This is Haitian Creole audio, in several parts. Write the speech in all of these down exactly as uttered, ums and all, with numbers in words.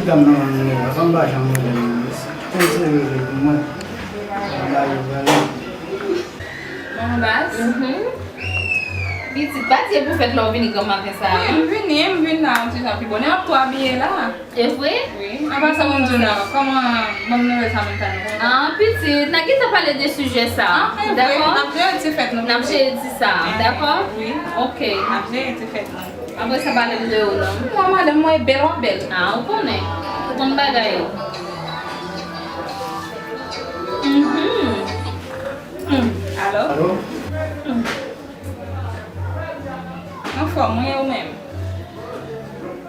Dam nan ban m nimewo a, fanm pa janm rele m non. Mwen se rele pou mwen. Mwen pa rele. Manman baz. Pitit, pa di e pou fèt la w vini granmaten sa a. Wi, m vini, m vin la yon ti jan pi bonè. M ap tou abiye la. E vre? Wi. Apa sa moun di w la? Kòman, ban m nouvèl sa moun ta nou kontan? Ah, pitit, n a gentan pale de sijè sa a. Ah, e vre. Dakò? N ap jere ti fèt nou. N ap jere ti sa a, dakò? Wi. Ok. N ap jere ti fèt nou. Apre sa, pale m de ou non. Mwen, madanm mwen, e bèl w ap bèl. Ah, ou konnen. Ou konn bagay ou. Mhm. Hmm. Alo? Alo? Hmm. Anfòm, wi, ou menm?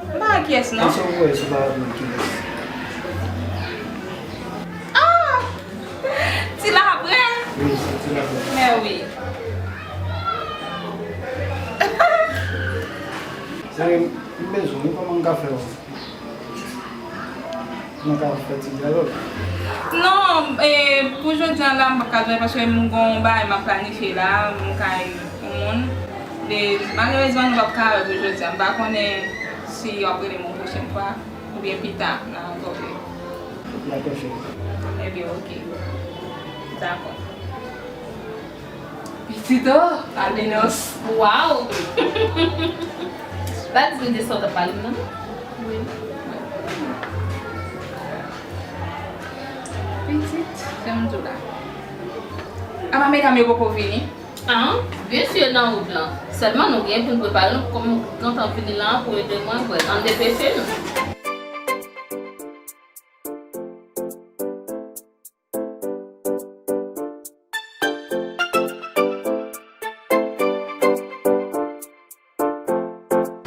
M pa wè kiyès non. Kiyès ou wè sou pa wè kiyès? Ah! Ti Laprè? Wi, se Ti Laprè. Mè wi. Zanmi m, m bezwen wi, kòman m ka fè w? Nou ka fè ti dyalòg. Non, e, pou jodi a la, m p ap ka jwenn paske m gon yon bagay m ap planifye la, m kay yon moun. E, malerezman, nou p ap ka wè pou jodi a. M pa konnen si w ap rele m yon pwochèn fwa, oubyen pita, n a ankò vle. Dakò, cheri. Ebyen, oke. Dakò. Pitit, oh, Albinos. Waw! Baz, m te sot ap pale m nan. Wi. Pitit, fè m di w la. Apa medam yo poko vini? Ah, byen si yo nan wout lan. Sèlman nou gen pou n prepare nou, kòm yo gentan vini la pou ede mwen, brèf, ann depeche nou.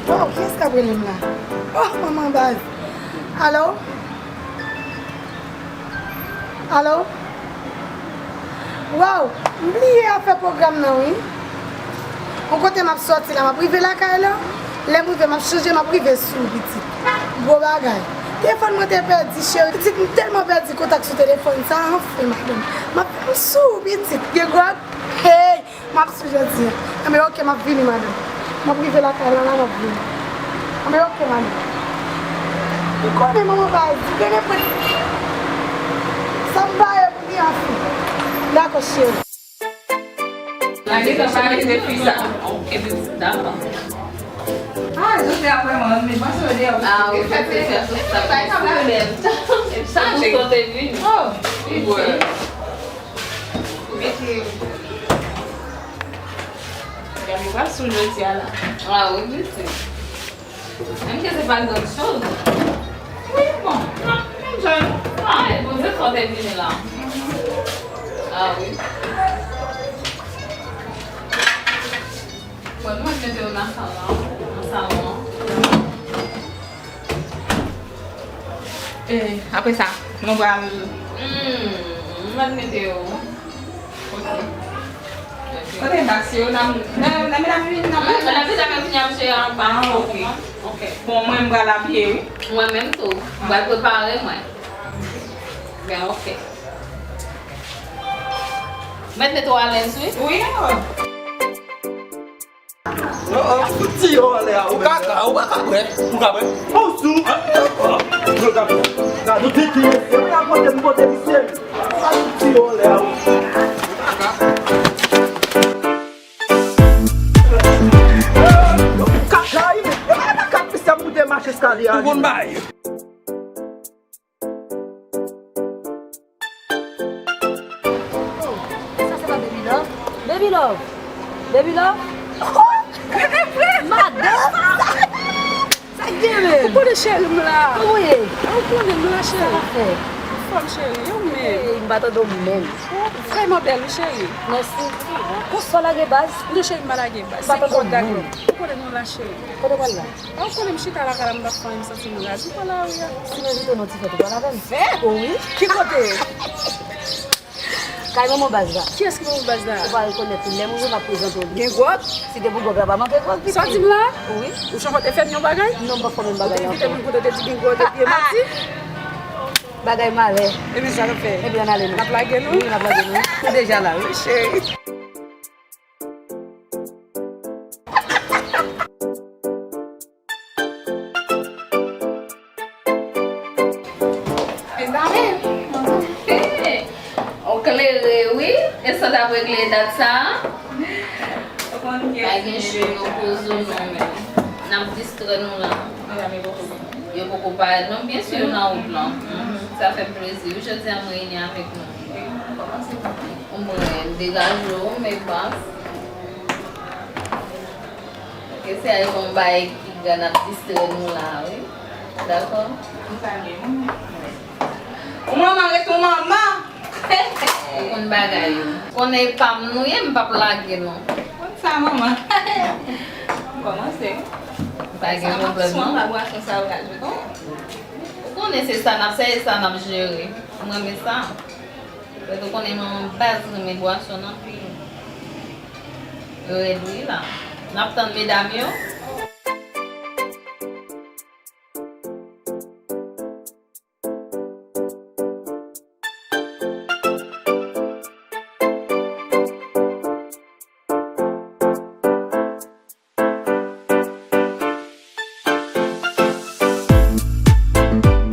Oh, kiyès k ap rele m la? Oh, manman baz. Alo? Alo? Waw, m bliye afè pwogram nan wi. Yon kote m ap sòti la, m ap rive lakay la. Lè m rive, m ap chanje, m ap rive sou ou, pitit. Gwo bagay. Telefòn mwen te pèdi, cheri. Pitit, m tèlman pèdi kontak sou telefòn sa, anfen, madanm. M ap fè m sou ou, pitit. Gen gwòg? Hey! M ap sou jodi a. Anben, oke, m ap vini, madanm. M ap rive lakay la, la, m ap vini. Anben, oke, madanm. Ou konnen manman pa di, gen nenpòt sa m pa ye pou li anfen. Dakò, cheri. Lage sa, pa rete fi sa. Epi, dakò. Ah, jodi a vrèman, men panse yo deyò. Ah, wi, fè fè sa, sa pa ka bèl. Sa, ou kote vini. Oh, wi. Mete yo. Medam yo pral sou jodi a la. Ah, wi, wi, se. Menm ke se pa gran choz. Wi, bon, n ap enjoy. Ah, e Bondye fò te vini la. Ah, wi. Bon, nou mèt mete yo nan sal la, nan salon an. E, apre sa, nou pral. Hmm, nou mèt mete yo. Ok. Ok. Kote bas yo, nan, nan, nan medam vin, nan. Hmm, nan medam vin ap jere anba. Ah, ok. Ok. Bon, mwen, m pral abiye, wi. Mwen menm tou. M pral prepare mwen. Ben, ok. Mèt mete w alèz, wi. Wi, oh. Oh, oh. Ti yo anlè a, ou kaka, ou pa ka bwè. Ou ka bwè. Ou sou. Yo ka bwè. Gade, ou tete, mesye. Ou ka pote m pote misye. Ti yo anlè a, ou. Kaka, wi. E pa kaka, mesye, ap moute mach eskalye a. Ou konn bay. Oh, sa se pa Baby Love? Baby Love! Baby Love! Oh, gade vre! Madanm! Sa k gen menm? Ou konnen cheri m la. Kòman w ye? Ou konnen m la cheri. Sa k ap fè? Anfòm cheri, e ou menm? Ey, m pa tande w menm. Ou vrèman bèl wi cheri. Mèsi. Gon sò lage baz? Non cheri, m pa lage baz. M pa tande w menm. Ou konnen nou la cheri. Kote w pral la? A, ou konnen m chita lakay la, m pa fè anyen, m santi m raz. M pran lari a. Si m envite w nan ti fèt, ou pral avè m? Fèt? O wi. Ki kote? Kay manman baz la. Kiyès ki manman baz la? Ou pa rekonèt li. Lè m rive, m ap prezante w li. Gen gwòg? Si te pou gwòg la, pa manke gwòg, pitit. Sa w di m la? Wi. Ou janm te fè m yon bagay? Non, m pa fè w menm bagay la ankò. Ou te envite m, kote w te di gen gwòg, epi e manti? Bagay malè. Ebyen, sa n ap fè? Ebyen, ann ale non. N ap lage nou? Wi, n ap lage nou. Ou deja la, wi. Cheri. T ap regle dat sa a. Pa gen cho, yo poze w non, men n ap distrè nou la. Yo poko parèt non, byen si yo nan wout lan. Mhm. Sa fè m plezi wi, jodi a m reyini avèk nou. Mwen degaje w, men bas. Ok, se a yon bagay ki gen ap distrè nou la wi. Dakò? Ou manman ret ou manman. Ou konn bagay yo. Konnen e pa m nou ye, m p ap lage non. Konn sa manman. Kòmanse. Pa gen pwoblèm non. Bwason sa ou rajoute. Ou konnen se sa n ap sèvi, sa n ap jere. M renmen sa. Ou konnen manman baz renmen bwason anpil. Yo rèd wi la. N ap tann medam yo.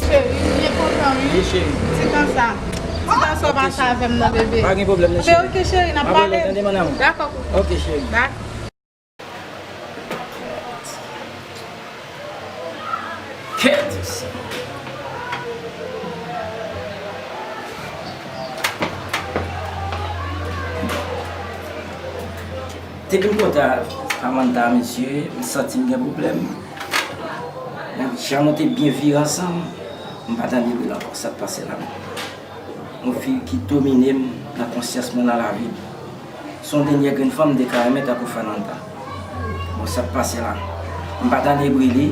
Cheri, m byen kontan wi. Wi, cheri. Ti tan sa. Ti tan sa w pase avè m nan, bebe. Pa gen pwoblèm, non, cheri. Men ok, cheri, n ap pale. Dakò. Ok, cheri. Dakò. Kèt sa. Depi m kontre a Samantha, mesye, m santi m gen pwoblèm. Jan nou te byen viv ansanm, m pa tande l ankò. Sa k pase la menm? Yon fi ki domine m nan konsyans mwen, nan lavi m. Se yon dènyè grenn fanm m te ka renmen tankou Fernanda. Bon, sa k pase la? M pa tande bri li.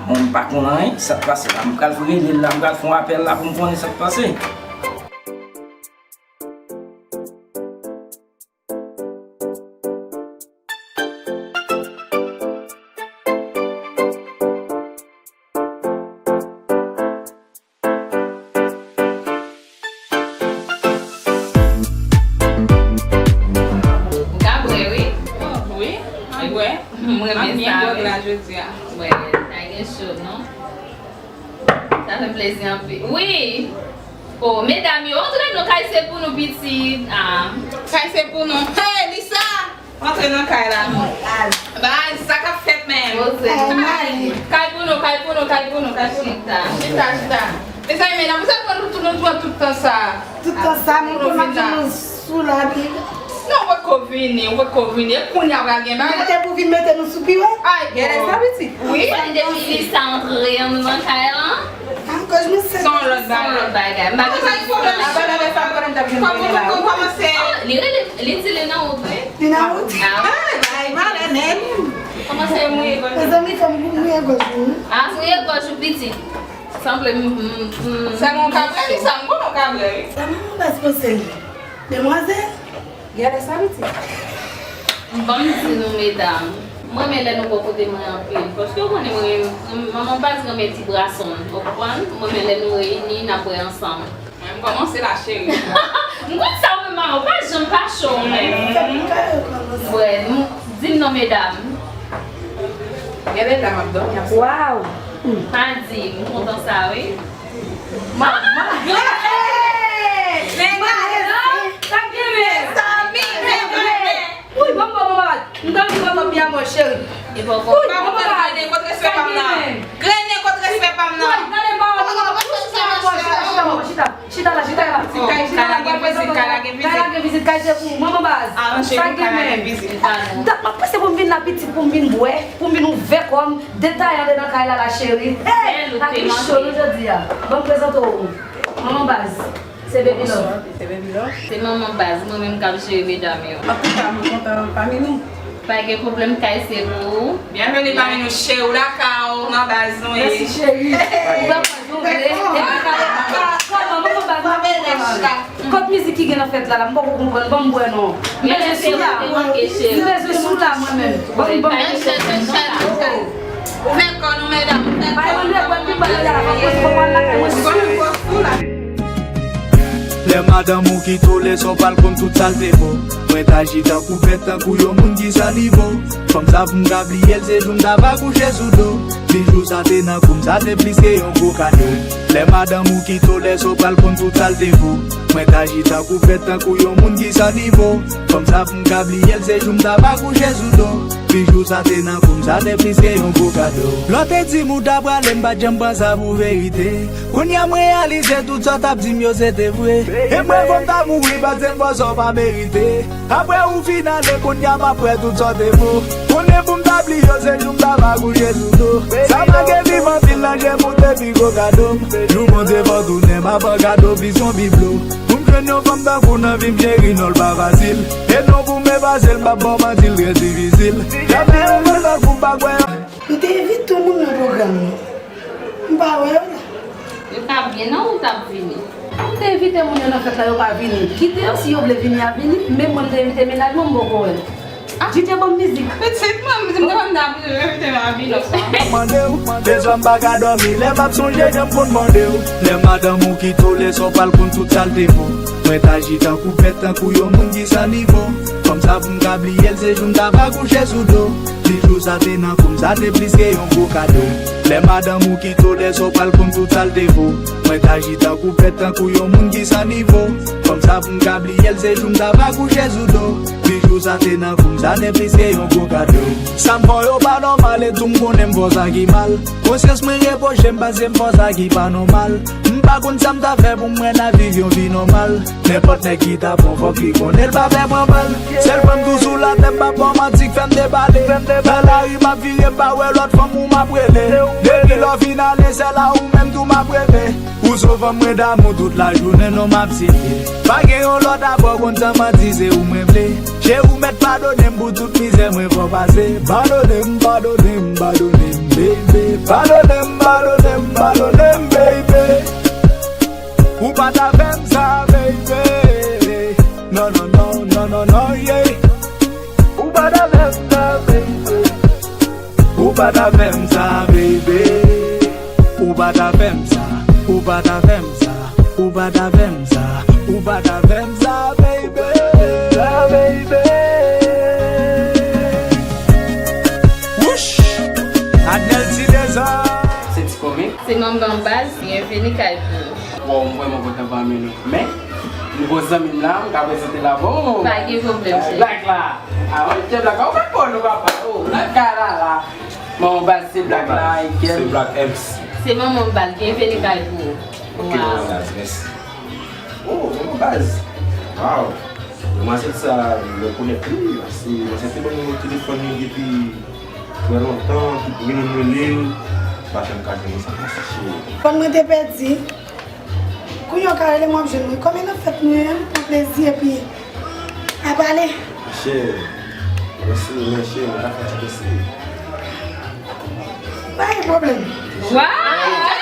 Bon, m pa konn anyen. Sa k pase la? M pral rele l la, m pral fè yon apèl la pou m konnen sa k pase. M ka bwè wi. Wi, an bwè. M renmen sa wi. Bwè, sa gen cho non. Sa fè m plezi anpil. Wi. O, medam yo, antre non, kay se pou nou, pitit. Ah. Kay se pou nou. Hey, Lisa! Antre nan kay la non. Baz, sa k ap fèt menm? Poze. Kay pou nou, kay pou nou, kay pou nou, kay pou nou. Chita, chita, chita. Mezanmi, medam, nou sa pran nou tout, nou pran tout tan sa. Tout tan sa, nou konn ap di nou sou la, wi. Non, ou potko vini, ou potko vini. E kounye a pral gen bagay. Mete pou vin mete nou sou piwèt. Ay, gade sa, pitit. Wi. Depi Lisa antre, nou nan kay la. Ankò nou se yon lòt bagay. M pa bezwen di sa. Kòman, kòman, kòman se? Ah, li rele, li di li nan wout wi. Li nan wout? Ah. Ay, malè nèg. Kòman se mouye gòj? Mezanmi, fò m mouye gòj mwen. Ah, mouye gòj ou pitit. Sanble m, m, m. Sa nou ka bwè wi, sa m konnen w ka bwè wi. Sa manman baz panse li? Demwazèl? Gade sa pitit. Ban m di nou medam, m renmen lè nou bò kote mwen anpil, paske w konnen mwen, manman baz renmen ti bwason, ou konprann? M renmen lè nou reyini, n ap bwè ansanm. Mwen, m kòmanse la cheri. M konn sa w menm manman, w pa janm pa cho w menm. Bwè, m, di m non medam. Gade la m ap dòmi ap. Waw. Pa di, m kontan sa wi. Manman. Hey! Manman, sa k gen men? Mezanmi, mezanmi. Wi, bon, bon, bon, bon. M tann yon bòtò byen mwen, cheri. Wi, bon, bon, bon. Grennen kot respè pa m nan. Grennen kot respè pa m nan. Wi, gade manman, manman, chita, chita, chita, chita la, chita la. Chita la, chita la, gen vizit, kay la gen vizit. Kay la gen vizit, kay se pou manman baz. Aranje pou kay la gen vizit. M ap prese pou m vin la pitit, pou m vin bwè, pou m vin ouvè kò m. Detay andedan kay la la cheri. Hey! Bèl ou te manke. Ak li cho nou jodi a. Ban m prezante w. Manman baz. Se Baby Love. Bonswa, se Baby Love. Se manman baz, mwen menm k ap jere medam yo. Antouka, mwen kontan pami nou. Pa gen pwoblèm, kay se pou ou. Byenveni pami nou, cheri, w lakay ou, nan baz nou ye. Mèsi cheri. Ou pa pran nou vle. Epi kay, kòman, manman baz, manman baz. Kot mizik ki gen nan fèt la, la, m poko konprann, ban m bwè non. M bezwen sou la. M bezwen sou la mwen menm. Ban m, ban m. Ouvè kò nou, medam, ouvè kò nou. Lè madanm ou kite w, lè sa w pral konn tout sa l te vo. Mwen t aji tankou bèt, tankou yon moun ki salivo. Fanm sa pou m ka bliye l, se jou m ta va kouche sou do. Bijou sa te nan kou m, sa te plis ke yon gwo kado. Lè madanm ou kite w, lè sa w pral konn tout sa l te vo. Mwen t aji tankou bèt, tankou yon moun ki san nivo. Fanm sa pou m ka bliye l, se jou m ta va kouche sou do. Bijou sa te nan kou m, sa te plis ke yon gwo kado. Lè w te di m ou ta prale, m pa t janm pran sa pou verite. Kounye a m reyalize tout sa w t ap di m yo se te vre. E m reve m ta mouri, paske m fè sa w pa merite. Apre ou fin ale, kounye a m ap wè tout sa w te vo. Konnen pou m ta bliye w, se jou m ta va kouche sou do. Sa make viv anpil nan je m, ou te pi gwo kado m. Jou Bondye fè w tounen, m ap an kado, pi son biblo. Pou m jwenn yon fanm tankou w nan vi m, cheri, non l pa fasil. E non pou m efase l, m ap ba w manti, l trè difisil. Lè m fè yon bagay pou m pa kwè. M te envite yon moun nan pwogram nan. M pa wè yo la. Yo t ap gen non ou t ap vini. M te envite moun yo nan fèt la, yo pa vini. Kite yo, si yo vle vini, y ap vini. Menm mwen, m te envite mennaj mwen, m poko wè l. Ah. DJ ban m mizik. Pitit mwen, m di m te konn ta vini, yo envite m a vini. Mande w, bezwen m pa ka dòmi, lè m ap sonje jan m konn mande w. Lè madanm ou kite w, lè sa w pral konn tout sa l te vo. Mwen t aji tankou bèt, tankou yon moun ki san nivo. Fanm sa pou m ka bliye l, se jou m ta va kouche sou do. Bijou sa te nan kou m, sa te plis ke yon gwo kado. Lè madanm ou kite w, lè sa w pral konn tout sa l te vo. Mwen t aji tankou bèt, tankou yon moun ki san nivo. Fanm sa pou m ka bliye l, se jou m ta va kouche sou do. Bijou sa te nan kou m, sa te plis ke yon gwo kado. Sa m fè w yo pa nòmal, e tou m konnen m fè w sa ki mal. Konsyans mwen repwoche m paske m fè w sa ki pa nòmal. M pa konn sa m ta fè pou mwen al viv yon vi nòmal. Nenpòt nèg ki ta pran, fòk li konnen l pa fè pran bal. Sèl fanm tou sou latè, m pa pran manti k fè m debale. Nan lari m ap vire, m pa wè lòt fanm ou m ap rele. Depi lè w fin ale, sèl a ou menm tou m ap rele. Ou se fanm mwen damou tout lajounen, non m ap site. Pa gen yon lòt abò, konn sa m ap di, se ou mwen vle. Cheri, ou mèt padone m pou tout mizè mwen fè w pase. Padone m, padone m, padone m, baby. Padone m, padone m, padone m, baby. Ou pa ta fè m sa, baby. Non, non, non, non, non, non, yeah. Ou pa ta fè m sa, baby. Ou pa ta fè m sa, baby. Ou pa ta fè m sa, ou pa ta fè m sa, ou pa ta fè m sa, ou pa ta fè m sa, baby. Sa, baby. Wouch! Adnel ti dezòd. Se ti komik. Se manman baz, byenveni kay pou ou. Wow, m vrèman kontan pami nou. Men, nouvo zanmi m la, m ka prezante l avè w. Pa gen pwoblèm, cheri. Black la. Ah, ok, Black la. Ou fè bon, nou papa. Oh, Black la la. Manman baz, se Black la, Michael. Se Black M C. Se manman baz, byenveni kay pou ou. Ok, manman baz, mèsi. Oh, manman baz. Wow. Manzè sa, mwen konèt li, se manzè te ban m nimewo telefòn li depi trè lontan, ki pou vin rele l, pa janm ka jwenn li, sa pase cheri. Telefòn mwen te pèdi. Kounye a w ka rele m, w ap jwenn mwen. Kòm e nan fèt nou ye, m pran plezi epi n a pale. Cheri, mèsi, mèsi, mwen ka fè ti pèsi. Pa gen pwoblèm. Waw!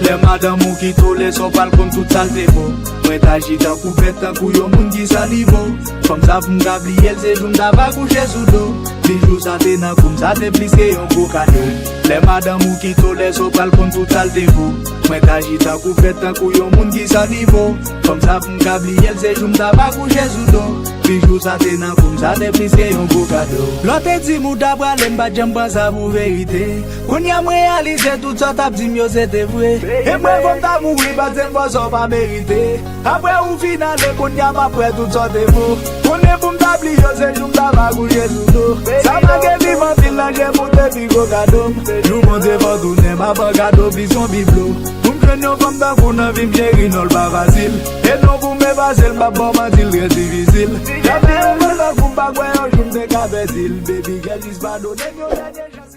Lè madanm ou kite w, lè sa w pral konn tout sa l te vo. Mwen t aji tankou bèt, tankou yon moun ki san nivo. Fanm sa pou m ka bliye l, se jou m ta va kouche sou do. Bijou sa te nan kou m, sa te plis ke yon gwo kado. Lè madanm ou kite w, lè sa w pral konn tout sa l te vo. Mwen t aji tankou bèt, tankou yon moun ki san nivo. Fanm sa pou m ka bliye l, se jou m ta va kouche sou do. Bijou sa te nan kou m, sa te plis ke yon gwo kado. Lè w te di m ou ta prale, m pa t janm pran sa pou verite. Kounye a m reyalize tout sa w t ap di m yo se te vre. E m reve m ta mouri paske m fè w sa w pa merite. Apre ou fin ale, kounye a m ap wè tout sa w te vo. Konnen pou m ta bliye w, se jou m ta va kouche sou do. Sa make viv anpil nan je m, ou te pi gwo kado m. Jou Bondye fè w tounen, m ap an kado plis yon biblo. Pou m jwenn yon fanm tankou w nan vi m, cheri, non l pa fasil. E non pou m efase l, m p ap ba w manti, l trè difisil. Jan m te yon fanm tankou w, m pa kwè yon jou m te ka pèdi l. Baby girl, jis padone m yon dènye chans.